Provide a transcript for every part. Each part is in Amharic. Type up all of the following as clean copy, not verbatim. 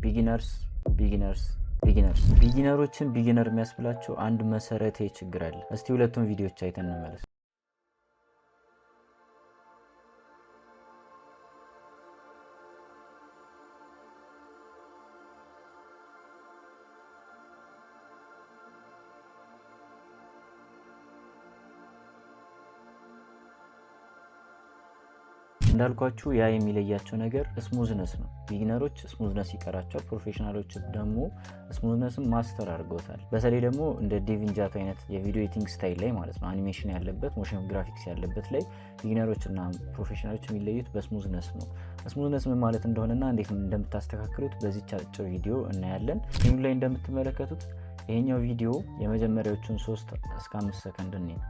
Beginners, beginners, beginners። Beginner ኦችን beginner የሚያስብላቸው አንድ መሰረታዊ ችግር አለ። እስቲ ሁለቱም ቪዲዮዎች አይተን እንመለስ። እንዳልኳችሁ ያ የሚለያቸው ነገር smoothness ነው። Beginner ኦች smoothness ይቀራቸዋል። Professional ኦች ደግሞ smoothness ን master አድርገውታል። በተለይ ደግሞ እንደ ዴቪን ጃቶ አይነት የ video editing style ላይ ማለት ነው፣ አኒሜሽን ያለበት፣ motion graphics ያለበት ላይ beginner ኦች እና professional ኦች የሚለዩት በ smoothness ነው። Smoothness ምን ማለት እንደሆነና እንዴት እንደምታስተካክሉት በዚች አጭር ቪዲዮ እናያለን። Screen ኑ ላይ እንደምትመለከቱት ይሄኛው ቪዲዮ የመጀመሪያዎቹን 3 እስከ 5 ሰከንድ ነው።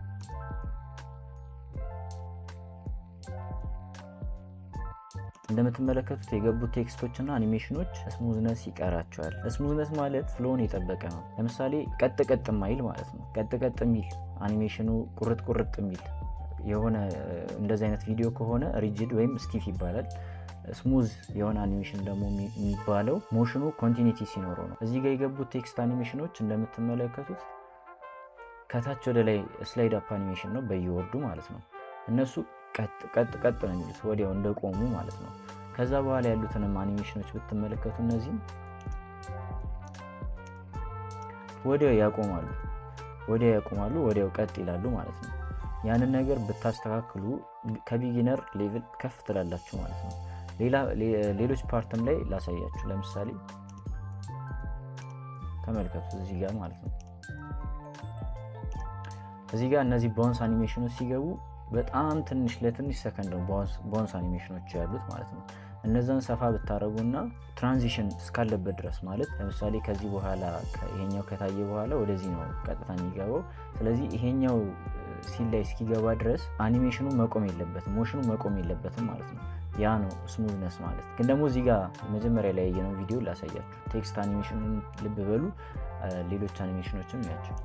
እንደምትመለከቱት የገቡት text ኦች እና animation ኦች smoothness ይቀራቸዋል። Smoothness ማለት flow ውን የጠበቀ ነው። ለምሳሌ ቀጥ ቀጥ ማይል ማለት ነው። ቀጥ ቀጥ የሚል አኒሜሽኑ ቁርጥ ቁርጥ የሚል የሆነ እንደዚህ አይነት ቪዲዮ ከሆነ rigid ወይም stiff ይባላል። Smooth የሆነ አኒሜሽን ደግሞ የሚባለው motion ኑ continuity ሲኖረው ነው። እዚህ ጋር የገቡት text animation ኦች እንደምትመለከቱት ከታች ወደ ላይ slide up animation ነው በየ word ኡ ማለት ነው። እነሱ ቀጥ ቀጥ ቀጥ ነው የሚሉት ወዲያው እንደቆሙ ማለት ነው። ከዛ በኋላ ያሉትንም አኒሜሽኖች ብትመለከቱ እነዚህም ወዲያው ያቆማሉ፣ ወዲያው ያቆማሉ፣ ወዲያው ቀጥ ይላሉ ማለት ነው። ያንን ነገር ብታስተካክሉ ከ beginner level ከፍ ትላላችሁ ማለት ነው። ሌሎች part ም ላይ ላሳያችሁ። ለምሳሌ ተመልከቱ እዚህ ጋር ማለት ነው። እዚህ ጋር እነዚህ bounce animation ኦች ሲገቡ በጣም ትንሽ ለትንሽ ሰከንድ ነው bounce animation ኦች ያሉት ማለት ነው። እነዛን ሰፋ ብታረጉና transition እስካለበት ድረስ፣ ማለት ለምሳሌ ከዚህ በኋላ ይሄኛው ከታየ በኋላ ወደዚህ ነው ቀጥታ የሚገባው። ስለዚህ ይሄኛው scene ላይ እስኪገባ ድረስ አኒሜሽኑ መቆም የለበትም፣ motion ኑ መቆም የለበትም ማለት ነው። ያ ነው smoothness ማለት። ግን ደግሞ እዚህ ጋር መጀመሪያ ላይ ያየነው ቪዲዮ ላሳያችሁ። Text animation ኑን ልብ በሉ፣ ሌሎች አኒሜሽኖችም ያቸው።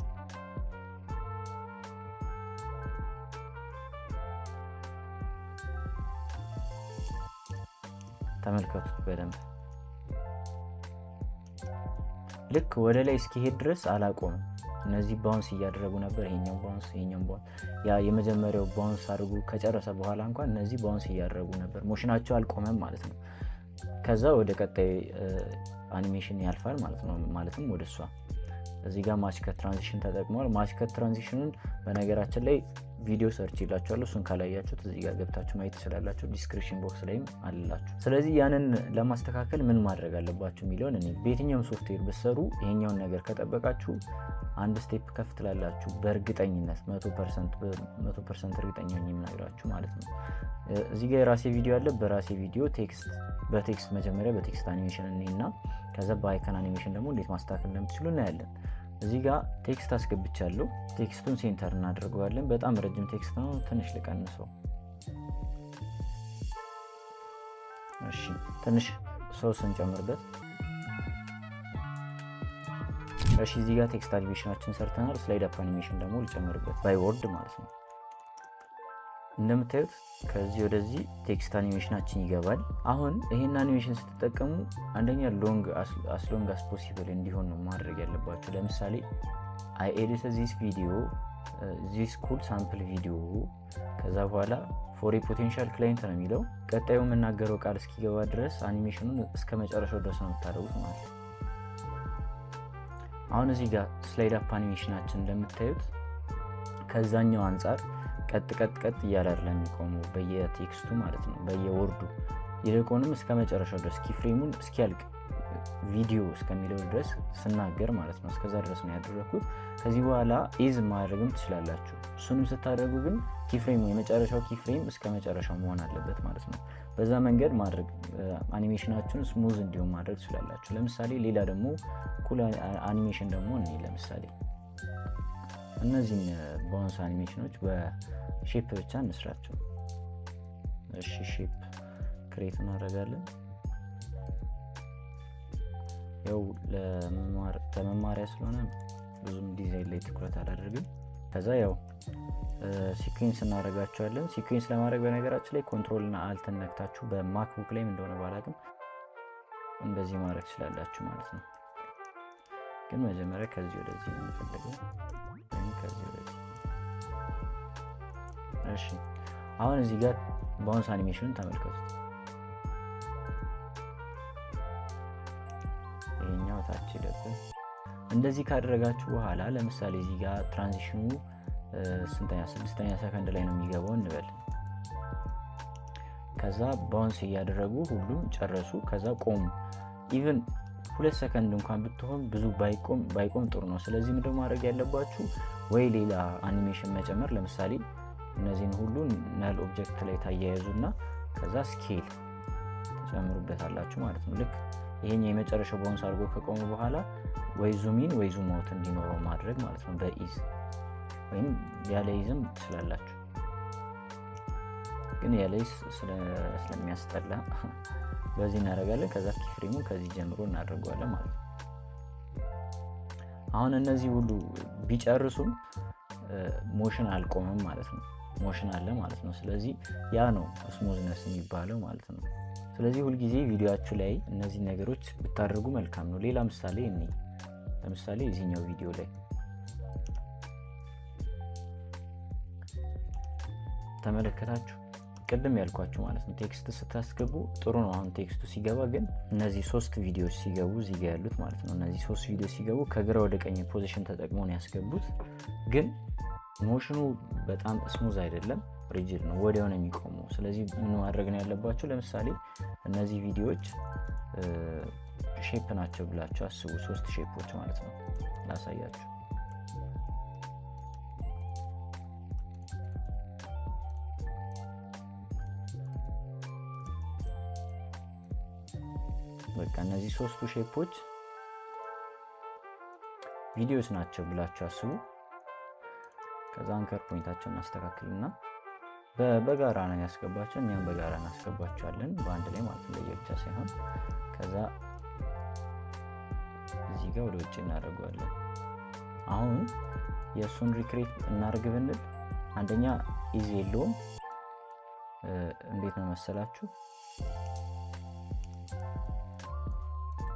ተመልከቱት በደንብ። ልክ ወደ ላይ እስኪሄድ ድረስ አላቆምም። እነዚህ bounce እያደረጉ ነበር። ይሄኛው bounce፣ ይሄኛው bounce። ያ የመጀመሪያው bounce አድርጎ ከጨረሰ በኋላ እንኳን እነዚህ bounce እያደረጉ ነበር። Motion ኣቸው አልቆመም ማለት ነው። ከዛ ወደ ቀጣይ አኒሜሽን ያልፋል ማለት ነው። ማለትም ወደ እሷ። እዚህ ጋር match cut transition ተጠቅመዋል። Match cut transition ኑን በነገራችን ላይ ቪዲዮ ሰርቼላችኋለሁ። እሱን ካላያችሁት እዚህ ጋር ገብታችሁ ማየት ትችላላችሁ። Description box ላይም አለላችሁ። ስለዚህ ያንን ለማስተካከል ምን ማድረግ አለባችሁ የሚለውን እኔ በየትኛውም ሶፍትዌር ብትሰሩ ይሄኛውን ነገር ከጠበቃችሁ አንድ step ከፍ ትላላችሁ በእርግጠኝነት፣ 100% እርግጠኛ ነኝ የምነግራችሁ ማለት ነው። እዚህ ጋር የራሴ ቪዲዮ አለ። በራሴ ቪዲዮ text በ text መጀመሪያ በ text animation እኔና ከዛ በ icon animation ደግሞ እንዴት ማስተካከል እንደምትችሉ እናያለን። እዚህ ጋር text አስገብቻለሁ። Text ኡን center እናደርገዋለን። በጣም ረጅም text ነው፣ ትንሽ ልቀንሰው። እሺ፣ ትንሽ ሰው ስንጨምርበት። እሺ፣ እዚህ ጋር text animation ኣችን ሰርተናል። Slide up animation ደግሞ ልጨምርበት by word ማለት ነው። እንደምታዩት ከዚህ ወደዚህ text animation ኣችን ይገባል። አሁን ይሄን አኒሜሽን ስትጠቀሙ አንደኛ long as long as possible እንዲሆን ነው ማድረግ ያለባችሁ። ለምሳሌ "I edit this video, this cool sample video" ከዛ በኋላ "for potential client" ነው የሚለው። ቀጣዩ የምናገረው ቃል እስኪገባ ድረስ አኒሜሽኑን እስከ መጨረሻው ድረስ ነው የምታደርጉት ማለት ነው። አሁን እዚህ ጋር slide up animation ኣችን እንደምታዩት ከዛኛው አንጻር ቀጥ ቀጥ ቀጥ እያለ አይደለም የሚቆመው በየ text ኡ ማለት ነው፣ በየ word ኡ። ይልቁንም እስከ መጨረሻው ድረስ keyframe ኡን እስኪያልቅ ቪዲዮ እስከሚለው ድረስ ስናገር ማለት ነው፣ እስከዛ ድረስ ነው ያደረግኩት። ከዚህ በኋላ ease ማድረግም ትችላላችሁ። እሱንም ስታደርጉ ግን keyframe ኡ የመጨረሻው keyframe እስከ መጨረሻው መሆን አለበት ማለት ነው። በዛ መንገድ ማድረግ animation ኣችሁን smooth እንዲሆን ማድረግ ትችላላችሁ። ለምሳሌ ሌላ ደግሞ cool animation ደግሞ እኔ ለምሳሌ እነዚህን bounce animation ኦች በ shape ብቻ እንስራቸው። እሺ፣ shape create እናደርጋለን። ያው ለመማሪያ ስለሆነ ብዙም ዲዛይን ላይ ትኩረት አላደርግም። ከዛ ያው sequence እናደርጋቸዋለን። Sequence ለማድረግ በነገራችን ላይ control እና alt ን ነክታችሁ በ MacBook ላይም እንደሆነ ባላቅም እንደዚህ ማድረግ ትችላላችሁ ማለት ነው። ግን መጀመሪያ ከዚህ ወደዚህ ነው የምፈልገው ወይም ከዚህ ወደዚህ። እሺ አሁን እዚህ ጋር bounce animation ኑን ተመልከቱት። ይሄኛው ታች ይደብን። እንደዚህ ካደረጋችሁ በኋላ ለምሳሌ እዚህ ጋር transition ኑ ስንተኛ 6ኛ ሰከንድ ላይ ነው የሚገባው እንበል። ከዛ bounce እያደረጉ ሁሉም ጨረሱ። ከዛ ቆሙ። Even 2 ሰከንድ እንኳን ብትሆን ብዙ ባይቆም ጥሩ ነው። ስለዚህ ምንድነው ማድረግ ያለባችሁ? ወይ ሌላ አኒሜሽን መጨመር። ለምሳሌ እነዚህን ሁሉ null object ላይ ታያይዙና ከዛ scale ተጨምሩበታላችሁ ማለት ነው። ልክ ይሄኛው የመጨረሻው bounce አድርጎ ከቆመ በኋላ ወይ zoom in ወይ zoom out እንዲኖረው ማድረግ ማለት ነው በ ease ወይም ያለ ease ም ትችላላችሁ። ግን ያለ ease ስለሚያስጠላ በዚህ እናደርጋለን። ከዛ keyframe ኡን ከዚህ ጀምሮ እናደርገዋለን ማለት ነው። አሁን እነዚህ ሁሉ ቢጨርሱም motion አልቆመም ማለት ነው። Motion አለ ማለት ነው። ስለዚህ ያ ነው smoothness የሚባለው ማለት ነው። ስለዚህ ሁል ጊዜ ቪዲዮአችሁ ላይ እነዚህ ነገሮች ብታደርጉ መልካም ነው። ሌላ ምሳሌ እኔ ለምሳሌ እዚህኛው ቪዲዮ ላይ ተመለከታችሁ ቅድም ያልኳችሁ ማለት ነው። Text ስታስገቡ ጥሩ ነው። አሁን text ኡ ሲገባ ግን እነዚህ 3 ቪዲዮዎች ሲገቡ እዚህ ጋር ያሉት ማለት ነው። እነዚህ 3 ቪዲዮ ሲገቡ ከግራ ወደ ቀኝ position ተጠቅመው ነው ያስገቡት። ግን motion ኑ በጣም smooth አይደለም፣ rigid ነው፣ ወዲያው ነው የሚቆመው። ስለዚህ ምን ማድረግ ነው ያለባችሁ? ለምሳሌ እነዚህ ቪዲዮዎች shape ናቸው ብላችሁ አስቡ። 3 shape ኦች ማለት ነው። ላሳያችሁ። በቃ እነዚህ 3ቱ shape ኦች ቪዲዮዎች ናቸው ብላችሁ አስቡ። ከዛ anchor point ኣቸውን እናስተካክልና በጋራ ነው ያስገባቸው፣ እኛም በጋራ እናስገባቸዋለን በአንድ ላይ ማለት ነው፣ ለየብቻ ሳይሆን። ከዛ እዚህ ጋር ወደ ውጭ እናደርገዋለን። አሁን የሱን recreate እናርግ ብንል አንደኛ ease የለውም። እንዴት ነው መሰላችሁ?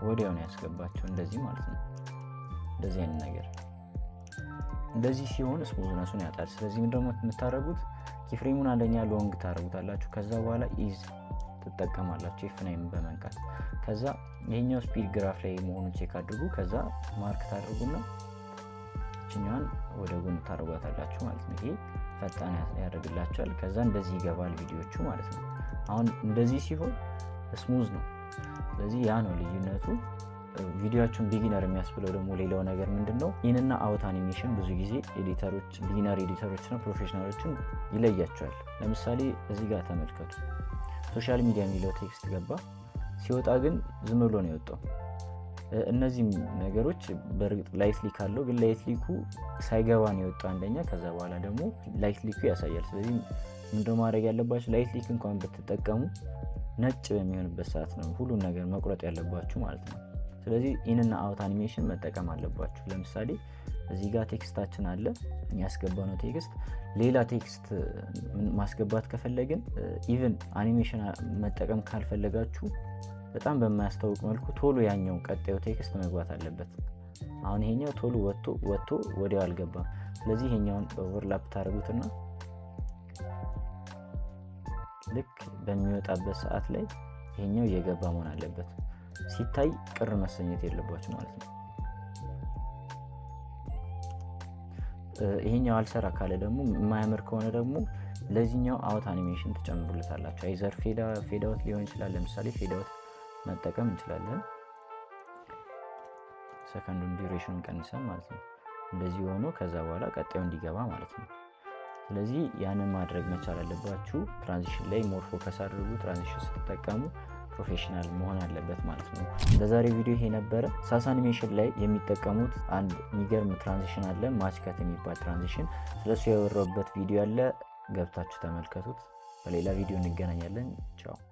ወዲያው ነው ያስገባቸው እንደዚህ ማለት ነው። እንደዚህ አይነት ነገር እንደዚህ ሲሆን smoothness ኡን ያጣል። ስለዚህ ምንድነው የምታረጉት? Keyframe ኡን አንደኛ long ታረጉታላችሁ። ከዛ በኋላ ease ትጠቀማላችሁ F9 በመንካት። ከዛ ይሄኛው speed graph ላይ መሆኑን check አድርጉ። ከዛ mark ታደርጉና እቺኛዋን ወደ ጎን ታረጓታላችሁ ማለት ነው። ይሄ ፈጣን ያደርግላችኋል። ከዛ እንደዚህ ይገባል ቪዲዮቹ ማለት ነው። አሁን እንደዚህ ሲሆን smooth ነው። ስለዚህ ያ ነው ልዩነቱ። ቪዲዮአችሁን beginner የሚያስብለው ደግሞ ሌላው ነገር ምንድነው? In ና out animation ብዙ ጊዜ editor ኦች beginner editor ኦችና professional ኦችን ይለያቸዋል። ለምሳሌ እዚህ ጋር ተመልከቱ። Social media የሚለው text ገባ፣ ሲወጣ ግን ዝም ብሎ ነው የወጣው። እነዚህ ነገሮች በእርግጥ light leak አለው፣ ግን light leak ኡ ሳይገባ ነው የወጣው አንደኛ። ከዛ በኋላ ደግሞ light leak ኡ ያሳያል። ስለዚህ ምንድነው ማድረግ ያለባችሁ? Light leak እንኳን ብትጠቀሙ ነጭ በሚሆንበት ሰዓት ነው ሁሉን ነገር መቁረጥ ያለባችሁ ማለት ነው። ስለዚህ in ና out animation መጠቀም አለባችሁ። ለምሳሌ እዚህ ጋር text ኣችን አለ፣ ያስገባነው text። ሌላ text ማስገባት ከፈለግን even animation መጠቀም ካልፈለጋችሁ በጣም በማያስታውቅ መልኩ ቶሎ ያኛው ቀጣዩ text መግባት አለበት። አሁን ይሄኛው ቶሎ ወጥቶ ወዲያው አልገባም። ስለዚህ ይሄኛውን overlap ታደርጉትና ልክ በሚወጣበት ሰዓት ላይ ይሄኛው እየገባ መሆን አለበት። ሲታይ ቅር መሰኘት የለባችሁ ማለት ነው። ይሄኛው አልሰራ ካለ ደግሞ የማያምር ከሆነ ደግሞ ለዚህኛው out animation ትጨምሩለታላችሁ። Either fade out ሊሆን ይችላል። ለምሳሌ fade out መጠቀም እንችላለን። ሰከንዱን duration ኑን ቀንሰን ማለት ነው። እንደዚህ ሆኖ ከዛ በኋላ ቀጣዩ እንዲገባ ማለት ነው። ስለዚህ ያንን ማድረግ መቻል አለባችሁ። Transition ላይ more focus አድርጉ። Transition ስትጠቀሙ professional መሆን አለበት ማለት ነው። ለዛሬው ቪዲዮ ይሄ ነበረ። ሳስ አኒሜሽን ላይ የሚጠቀሙት አንድ የሚገርም transition አለ፣ match cut የሚባል transition። ስለሱ ያወራሁበት ቪዲዮ አለ፣ ገብታችሁ ተመልከቱት። በሌላ ቪዲዮ እንገናኛለን። ቻው።